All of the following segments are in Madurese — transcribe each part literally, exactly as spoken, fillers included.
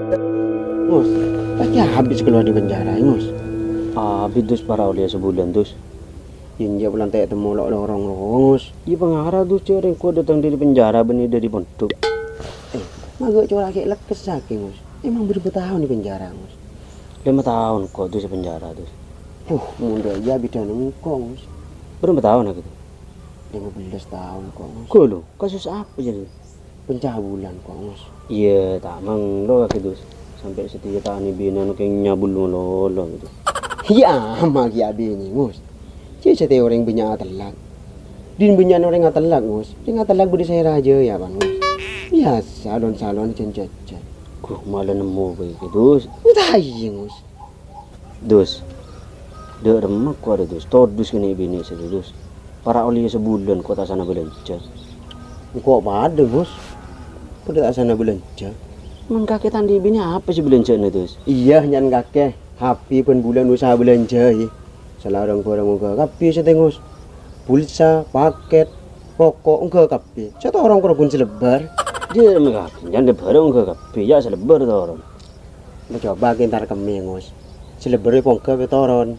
Ngus, pasti habis keluar di penjara, Ngus. Abit, Dus, para' ollè sabulân, Dus. Iyâ, enjâ' polana ta' ètemmo lo'-, lorong, Ngus. Iyâ, pangara, Dus, cè' rèng engko' dâteng dâri penjara bânnè dâri pondhuk. Eh, maghâ' cora' ghi' lekkes sakèng, Ngus. Emang bârâmpa taon è penjara, Ngus? Lèma taon engko', Dus, è penjara, Dus. Huh, mondhâ iyâ abidhân engko', Ngus. Bârâmpa taon, Kak, itu? Lèma bellâs taon, kok, Ngus. Ghâllu, kasus apa jârèya? Pencabulan, kok, Ngus. Iyâ, ta' manglo, Kak, Kidus. Sampè' satèya ta' nè binèna kèng nyabul malolo, gitu. Iyâ, ama' ghi' abinè, Ngus. Cè' satèya orèng bânnya' atellak. Dhin bânnya'na orèng atellak, Ngus. Orèng atellak bâdâ sè rajâ, yâ, pan, Ngus. Biyasa, alon-salon, jân-jâjân. Ghâllu, mala nemmo bhâi, Kidus. Iyâ, ta' iyâ, Ngus. Dus, dâ' remma ko' arè, Dus, todus kènè' binè' sè, Dus. Para' ollè sabulân ko' ta' sana bâlânjhâ. Engko' padâ, Ngus. Padâ ta' sana bâlânjhâ. Mon kakè ta' andi' binè' apa sè bâlânjhâna, Dus? Iyâ, nya'an kakè. Happy bân bulân usaha bâlânjhâ, yâ. Salarang bhârâng ongghâ kabbhi sè tèngos. Pulsa, pakèt, poko' ongghâ kabbhi. Sè toron kor ghun sè lebbâr. Dâ' remma kakè, nya'an bhârâng ongghâ kabbhi, yâ sè lebbâr toron. Coba kè entar kemmè, Ngus. Sè lebbâr èpongghâ pè toron.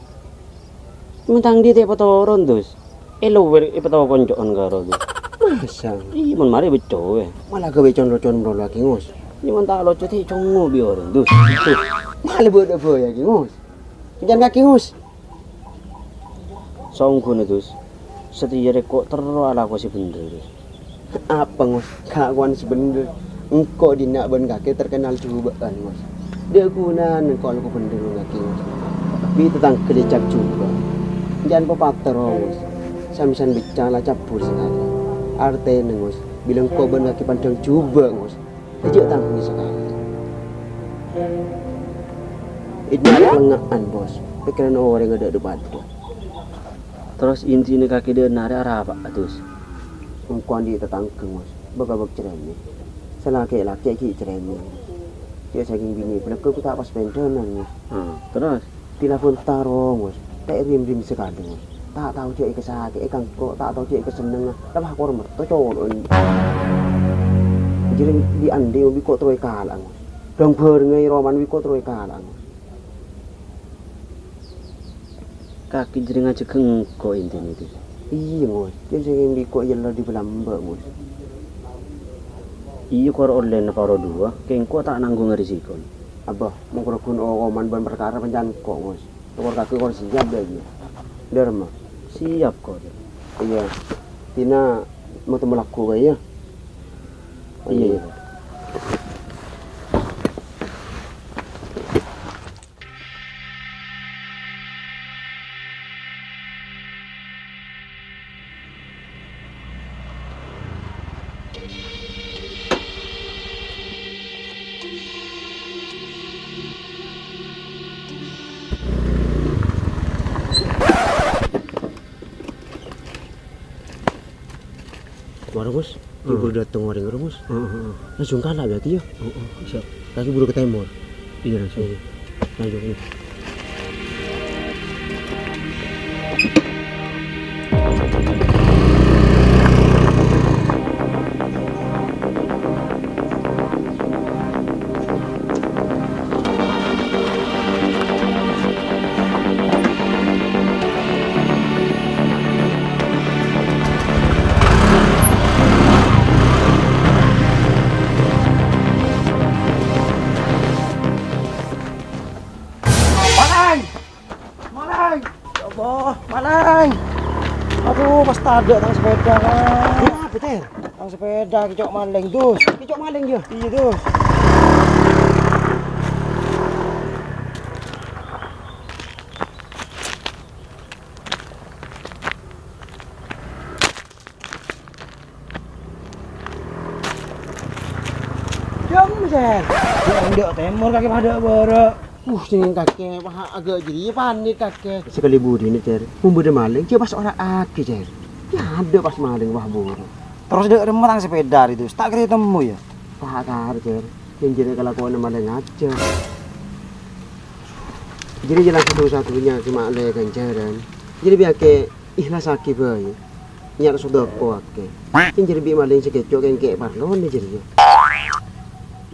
Mon tang dhi' ta' èpatoron, Dus. È lowèr èpatawa konco'an karo, Dus. Masa? Iyâ, mon marè beccowè. Malah ghâbây con-locon malolo, Ngus. Iyâ, mon ta' loco, ta' congo bi' orèng, Dus. Malah bâdâ bhâi, Ngus. Kencang kaki, Ngus. Saongghuna, Dus. Satèya rèko' terro alako sè bhendher, Dus. Apa, Ngus? Kaakowan sè bhendher. Engko' dhinna' bân kakè terkenal jhubâ'ân, Ngus. Dâ' ghunana engko' alako bhendher, Ngus. Bi' tatangghâ lècak jhubâ'. Jhân papatoro, Ngus. Samèsan bicca la cabbhur sakalè. Artèna, Ngus, bilâ engko' bân kakè pandhâng jhubâ', Ngus. Jhâ' tangghung sakalè. Idna lengnga'an, Bos. Pèkkèranna orèng adâ' dhu-padhu. Terros intina kakè dâ' enna' arè arapa'a, Dus? Engko' andi' tatangghâ, Bos. Bâk-abâk cerèmè. Sè lakè'-lakè' ghi' cerèmè. Cè' sakèng binè' bâlâkka' ghu ta' pas pèndhânan, Bos. Hmm, terros? Tilapon taro, Ngus. Ta' èrim-rim sakalè, Ngus. Ta' tao jhâ' èkasakè'è kangko, ta' tao jhâ' èkasennengnga. Laba kor metto colo'en. Jhârèng dhi'-andhi' bi' ko' terro èkala'a, Ngus. Dâng-bhârângnga è romana bi' ko' terro èkala'a, Ngus. Kakè jhârèng ajhâghâng engko' intina, Dus. Iyâ, Ngus. Jhâ' sè ngèmbhi ko' èyella dhi' palamba', Ngus. Iyâ, kor ollèna paro duwâ, kèng ko' ta' nangghung risiko. Abbâ, mon kor ghun okoman bân parkara panca' engko', Ngus. Tokor kakè kor siap dâ' iyâ. Dâ' remma? Siap, kor. Iyâ. Dina matemmo lagghu bhâi, yâ. Iyâ, iyâ. Wah, Gus. Hmm. Buru dâteng orèng, Gus. Heeh, heeh. Langsung kala' berarti, yâ? Heeh, siap. Lagi buru ka tèmor. Iyâ, langsung. Iyâ. Langsung, iyâ. Malèng! Malèng! Ya Allah, malèng! Aduh, pas tadâ' tang sepèda, Kang. Kenapa, Ter? Tang sepèda kècok malèng, Dus. Kècok malèng, yâ? Iyâ, Dus. Jam, Sèr. Yâ, endâ' tèmor kakè padâ bârâ'. Uh, sèngèng kakè, wah, aghâ' jârèya panèk kakè. Sakalè budina, Cèr. Mon bâdâ malèng, jâ' pas ora'aghi, Cèr. Yâ, adâ' pas malèng, wah, buru. Terros dâ' remma tang sepèda rè, Dus? Ta' kèra ètemmo, yâ? Wah, akar, Cèr. Yâng jârèya kalakowanna malèng ajâ. Jârèya jhâlân satu-satunya sè malè ghânjhârân. Jârèya bi' kakè ikhlasaghi bhâi. Nyar sodâkowaghi. Kèng jârèya bi' malèng sè kècok kèng kè' parlona jârèya.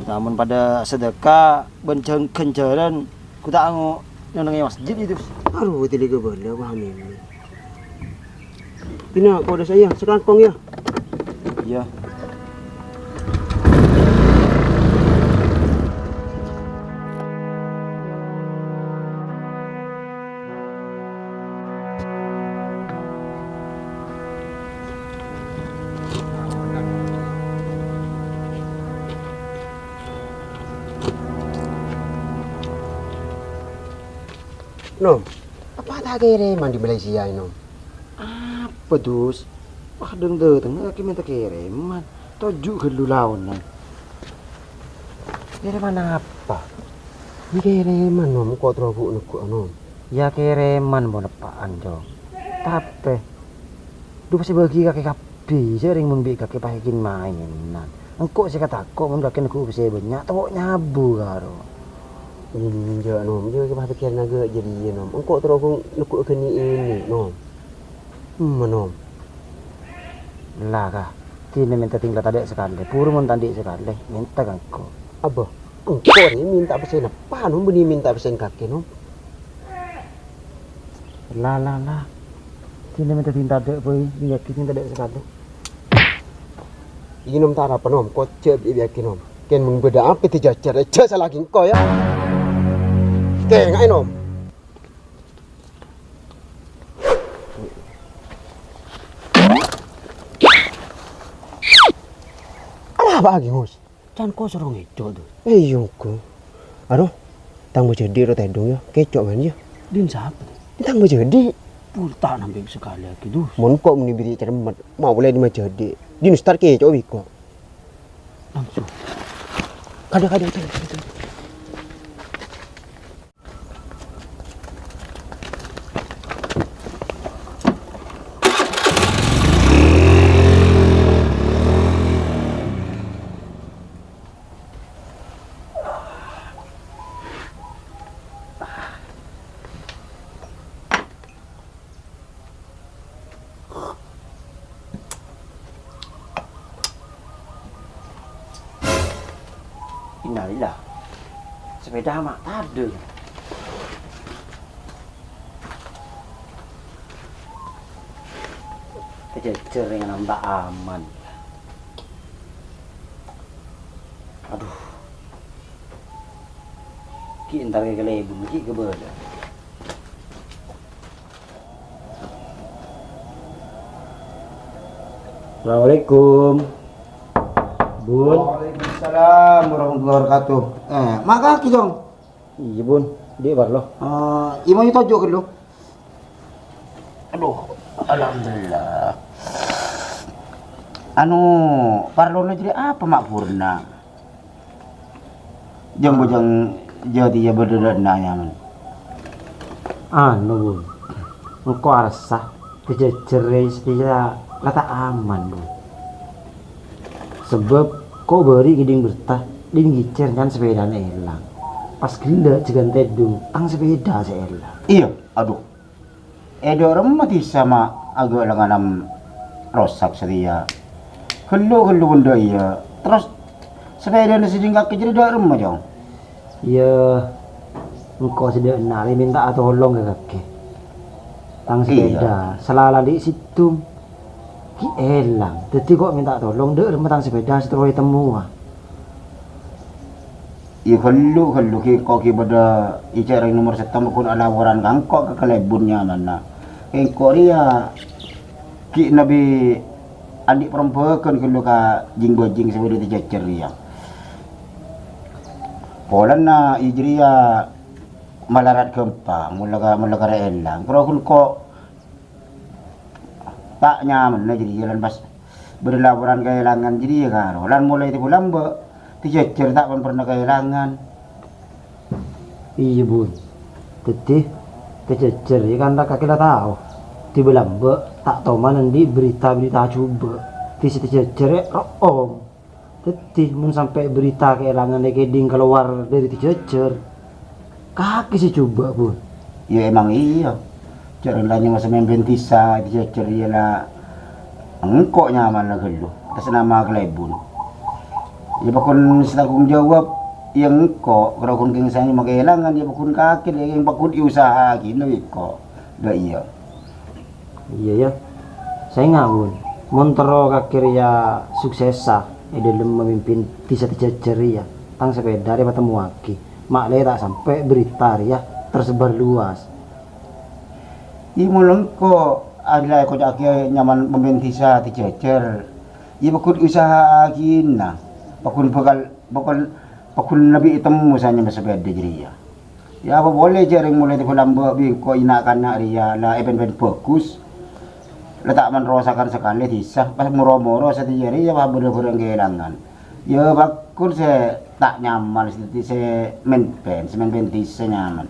Lamon padâ sadhâka bân jâng-, ghânjhârân, ghu ta' ango' neng-ennengngè masjid, Gus. Arowa tèlè kabâlâ, wah, mèmè. Dina, kodus, yâ, sakalangkong, yâ. Iyâ. Nom, apa ta' kèrèman è Malaysia, Nom? Apa, Dus? Wah, dhâng-dhâteng kakè mènta kèrèman. Toju' ghâllu laonan. Kèrèman apa? Yâ kèrèman, Nom, engko' terro ghu-, neggu', Nom. Yâ kèrèman mon eppa'an, Cong. Tapè, Du, pas èbâgi kakè kabbhi, jhâ' rèng mon bi' kakè pas èkin maènan. Engko' sè katako' mon kakè neggu' sè bânnya', towa' nyabu karo. Enjâ', Nom, jhâ' pas pèkkèranna ghâ' jârèya, Nom. Engko' terro ghu-, neggu' ghâni' ini, Nom. Emma, Nom. La, ka. Dinah mènta tinggal tadâ' sakalè. Buru mon ta' andi' sakalè, mènta ka engko'. Abbâ, engko' rè mènta pèssèna eppa, Nom, bânnè mènta pèssèna kakè, Nom. La, la, la. Dinah mènta tinggal tadâ', boy. Yakin mènta tadâ' sakalè. Iyâ, Nom, ta' arapa, Nom. Kocca' bi' yakin, Nom. Kèng mon bâdâ apa èjhâjhâr, jhâ' sala'aghi engko', yâ. Tèngaè, Nom. Arapa lagi, Mus? Can kosong ngèco', tuh. Eh, iyâ, engko'. Aro, tang bâjâdhi' ro tèdung, yâ. Kèco', men, yâ. Din sapa, tuh? Din tang bâjâdhi'. Pur ta' nampè' sakalè lagi, tuh. Mon ko' mènè biri' cermet, mau polè di majâdhi'. Din start kèco' bi' ko'. Langsung. Kadâ, kadâ, kadâ, kadâ. Innalillah. Sepèda ma' tadâ'. Èjhâjhâr rèng nambâ aman. Aduh. Ghi' entar ka kalèbun, ghi' kabâlâ. Assalamualaikum. Bun. Waalaikumsalam warahmatullahi wabarakatuh. Eh, maka ki, Jong? Iyâ, Bun. Dhi' parlo. Eh, iyâ, mau toju' ghâllu. Aduh, alhamdulillah. Anu, parlona jârèya apa ma' burna? Jâng-bujâng jâdiyâ bâdâ dâ' enna' nyaman. Anu, Bun. Engko' arassa, èjhâjhâr rè satèya la ta' aman, Bun. Sabâb ko' bâri' ngèdhing berta, dhing Gicèr kan sapèdana èlang. Pas ghellâ' jâgân tèdung, tang sapèda sè èlang. Iyâ, aduh. È dâ'remma dhisa ma' aghâ' langngan rosak satèya. Ghellu-ghellu bân dâ' iyâ. Terros sapèdana sè dhing kakè jârèya dâ'remma, Cong? Iyâ, engko' sè dâ' enna' rè mènta'a tolong ka kakè. Tang sapèda, iyâ, salala dhi' sèttong ghi' èlang. Dhâddhi ko' mènta tolong, dâ'remma tang sapèda sè terro ètemmowa. Iyâ, ghellu-ghellu ghi' engko' ghi' bâdâ ècè' rèng nomor sèttong ghun alaporan ka engko' ka kalèbun nyamanna. Engko' rèya ghi' nabbhi andi' parembhâghân ghellu ka jing-bâjing sè bâdâ è Cicèr rèya. Polana iyâ jârèya malarat ghâmpang, mola ka, mola karè èlang. Karo ghun engko' ta' nyamanna jârèya lan pas bâdâ laporan kaèlangan jârèya karo. Lan molaè tèmpo lambâ', Cicèr ta' pon-pernah kaèlangan. Iyâ, Bun. Dhâddhi, Cicèr rèya kan kakè la tao. Tèmpo lambâ' ta' toman andi' berita-berita jhubâ'. Dhisa Cicèr rè ro'om. Dhâddhi, mon sampè' berita kaèlangan èkèdhing kalowar dâri Cicèr, kakè sè jhubâ', Bun. Iyâ, emang iyâ. Jârèya la nyaman samèmpèn dhisa Cicèr rèya la engko' nyamanna ghellu, atas nama kalèbun. Iyâ, paggun sè tanggung jawab, iyâ, engko', karo ghun kèng sè makè èlangan, iyâ, paggun kakè, iyâ, paggun èusaha'aghina bi' engko'. Dâ' iyâ. Iyâ, yâ. Saèngghâ, Bun, mon terro kakè rèya suksessa è dâlem mamimpin dhisa Tejhâjhâr rèya, tang sepèda rèya patemmowaghi. Ma'lè ta' sampè' berita rèya tersebar luas. Iyâ, mon engko' arèya èkoca'aghi nyamana pamimpin dhisa Tejhâjhâr, iyâ, paggun èusaha'aghina, paggun bhâkal, paggun, paggun lebbi ètemmo sè nyamana sepèda jârèya. Iyâ, apa polè jhâ' rèng molaè tèbâ lambâ' bi' engko' na'-kana' rèya la èpèn-pèn bhâghus. La ta' manrosakan sakalè dhisa, pas moro-moro satèya rèya pas bârâng-bârâng kaèlangan. Iyâ, paggun sè ta' nyaman, sè, sè mèn-pèn, sè mèn-pèn dhisa nyaman.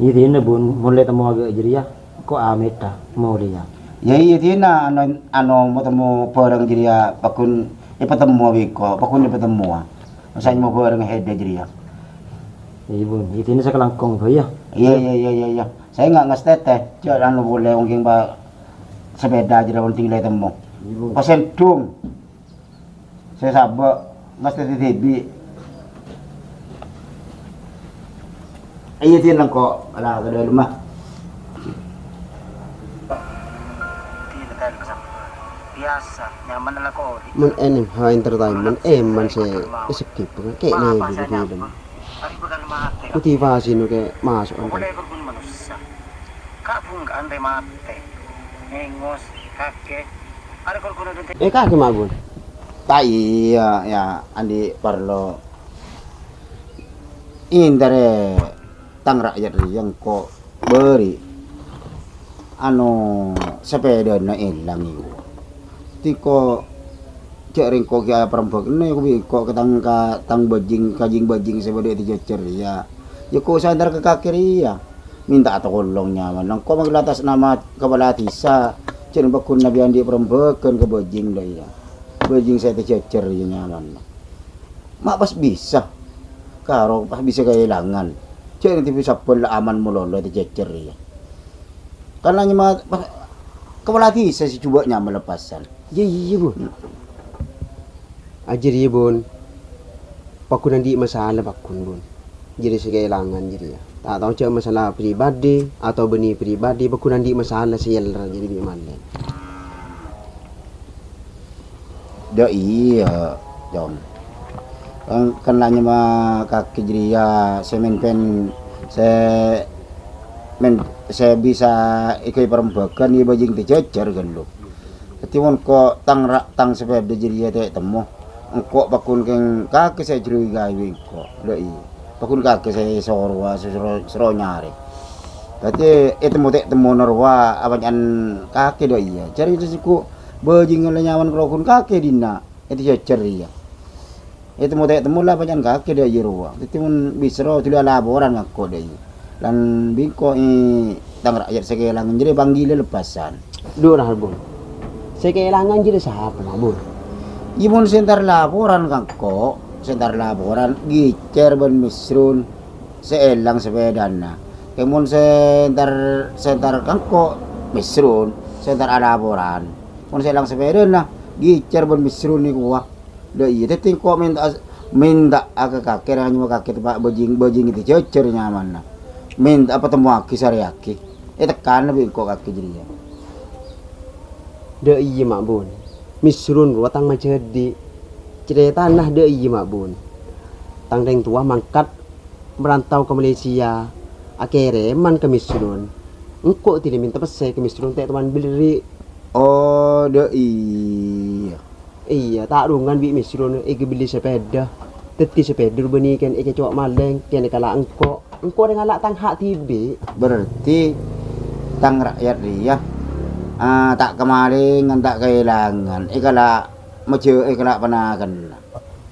Iyâ, dinah, Bun, molaè temmo aghâ' jârèya, ko' amèdhâ, molèya. Iyâ, iyâ, dinah, ano, ano, mo-, temmo bârâng jârèya, paggun èpatemmo bi' engko', paggun èpatemmowa. Saèngghâ bârâng hèdhâ jârèya. Iyâ, Bun. Iyâ, dinah sakalangkong bhâi, yâ. Iyâ, iyâ, iyâ, iyâ, iyâ. Saèngghâ ngastètè, jhâ' anu polè ongghu pa sepèda jârèya ongghu la ètemmo. Iyâ, Bun. Pasèndhung. Sè sabâ', ngastètè dhibi'. Iyâ, dinah engko' la ka dâlemma. Mon N M H Entertainment, èman sè èsegghi pengakè nèng film. Kodi pasino kè maso' antar. Eh, kakè, Mak Bun. Ta' iyâ, yâ, andi' parlo. Èntarè tang ra'yat rèya engko' bâri', ano, sepèdana èlang, iyâ. Tiko jhâ' rèng engko' ghi' aparembhâghâna, ko' bi' engko' ka tang, ka tang bajing, kajing-bajing sè bâdâ è Tejhâjhâr rèya. Yâ, ko' sè èntar ka kakè rèya. Minta tolong nyamana. Engko' mangghi la atas nama kapala dhisa. Jhâ' rèng paggun bi' andi' parembhâghân ka bajing la iyâ. Bajing sè è Tejhâjhâr rèya nyamana. Ma' pas bisa. Karo pas bisa kaèlangan. Jhâ' nanti bisa bân la aman malolo è Tejhâjhâr rèya. Karna nyama pas, kapala dhisa sè jhubâ' nyama lepasan. Iyâ, iyâ, Bun. Ajâr, iyâ, Bun. Paggun andi' masalah, paggun, Bun. Jârèya sè kaèlangan jârèya. Ta' tao jhâ' masalah pribadi atau bânnè pribadi, paggun andi' masalah sè èller jârèya bi' malèng. Dâ' iyâ, Cong. Kan, kan la nyama kakè jârèya sè mèn-pèn, sè mèn-, sè bisa èghâbây parembhâghân, iyâ bajing Tejhâjhâr ghâllu. Dâddhi, mon ko' tang ra-, tang sepèda jârèya ta' ètemmo, engko' paggun kèng kakè sè èjârâwi kaè bi' engko'. Dâ' iyâ. Paggun kakè sè soro, sè soro, soro nyarè. Dâddhi, ètemmo ta' ètemmona rowa abânnya'an kakè dâ' iyâ. Jârèya sèngko' bajingnga la nyamana karo ghun kakè dinna', è Tejhâjhâr rèya. Ètemmo ta' ètemmo la abânnya'an kakè dâ' iyâ rowa. Dâddhi, mon bisa ro duli alaporan ka engko' dâ' iyâ. Lan bi' engko' è tang ra'yat sè kaèlangan jârèya panggilâ lepasan. Dhu, Rahal, Bun. Sè kaèlangan jârèya sapa, Bun? Iyâ, mon sè èntar laporan ka engko', sè èntar laporan Gicèr bân Misrun sè èlang sepèdana. Kèng mon sè èntar, sè èntar ka engko', Misrun sè èntar alaporan. Mon sè èlang sepèdana, Gicèr bân Misrun nèko, wa. Dâ' iyâ, dâddhi engko' mènta, mènta ka kakè, rèng nyama kakè teppa' bajing, bajing Tejhâjhâr nyamana. Mènta patemmowaghi, sarèyaghi. Ètekkana bi' engko' kakè jârèya. Dâ' iyâ, Ma' Bun. Misrun rowa tang majhâdhi'. Carètana dâ' iyâ, Ma' Bun. Tang rèng towa mangkat merantau ka Malaysia, akèrèman ka Misrun. Engko' dina mènta pèssè ka Misrun ta' toman bherri'. Oh, dâ' iyâ. Iyâ, ta' dhungan bi' Misrun èghâbelli sepèda. Dâddhi sepèda bânnè kèng èkèco' malèng, kèng èkala' engko'. Engko' rèng ala' tang ha' dhibi'. Berarti tang ra'yat rèya, ah, ta' kamalèngan, ta' kaèlangan, èkala' majâ-, èkala' panakenna.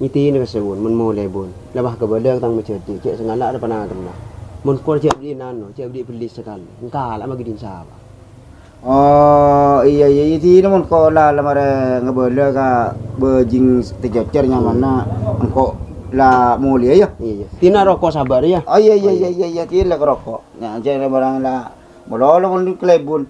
Ngèdinè pèssè, Bun, mon molè, Bun. Lebâ kabâlâ tang majhâdhi', jhâ' sè ngala' rè panakenna. Mon kor jhâ' bâdhi nano, jhâ' bâdhi bellè sakalè. Engkala' magidin sapa. Oh, iyâ, iyâ, iyâ, dinah mon ko' la, la marè ngabâlâ ka bajing Tejhâjhâr nyamana, engko' la molèya, yâ? Iyâ. Dinah roko' sabâr, yâ? Oh, iyâ, iyâ, iyâ, iyâ, iyâ, dinah roko'. Nya, jhâ' bârâng la, malolo mon kalèbun.